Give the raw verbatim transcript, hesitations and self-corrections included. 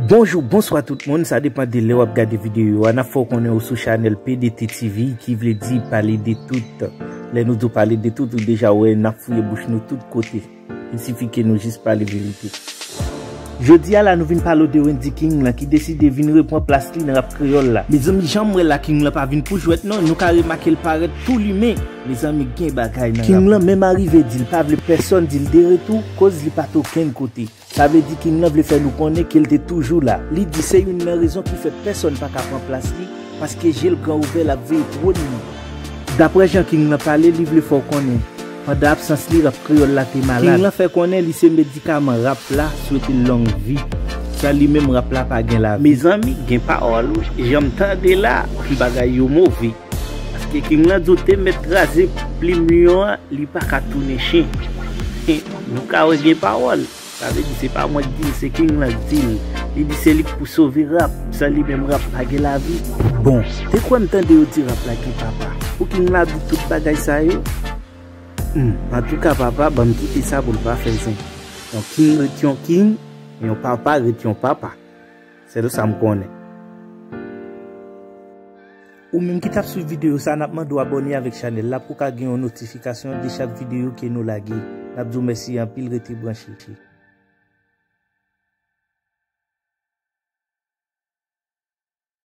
Bonjou, bonswa tout moun, sa depann de lè w ap gade videyo a. N ap fè w konnen ou sou chanèl P D T T V, ki vle di pale de tout. Lè nou di w pale de tout, ou deja wè n ap fouye bouch nou tout kote. Il sifi ke nou jis pale verite. Jodi a la, nou vin pale w de Wendy King lan, ki deside vin repran plas li nan rap kreyòl la. Mezanmi, jan m wè la, King lan pa vin pou jwèt non, nou ka remake l parèt tou limen. Mezanmi, gen bagay nan rap. King lan menm arive di l pa vle pèsonn di l de retou, koz li pa t okenn kote. Sa vle di King lan vle fè nou konnen ke l te toujou la. Li di se youn nan rezon ki fè pèsonn pa ka pran plas li, paske je l gran ouvè l ap veye twòn li. Daprè jan King lan pale, li vle fè w konnen, pandan absans li, rap kreyòl la te malad. King lan fè konnen li se medikaman rap la, swete l long vi. San li menm, rap la pa gen lavi. Mezanmi, gen pawòl wi, jan m tande la, bagay yo move. Paske King lan di w te mèt kraze plim lyon an, li pa ka tounen chen. Nou ka wè gen pawòl. Sa vle di se pa mwen k di l, se King lan k di l. Li di se li k pou sove rap, san li menm rap pa gen lavi. Bon, te kwè m tande yo di rap la gen papa. Pou King lan ap di tout bagay sa yo? Hmm, antouka papa, ban m kite sa pou l pa fè zen. Yon King ret yon King, yon papa ret yon papa. Sèl sa m konnen. Ou menm ki t ap swiv videyo sa, n ap mande w abòne avèk chanèl la pou w ka gen yon notifikasyon de chak videyo ke nou lage. N ap di w mèsi anpil, rete branche.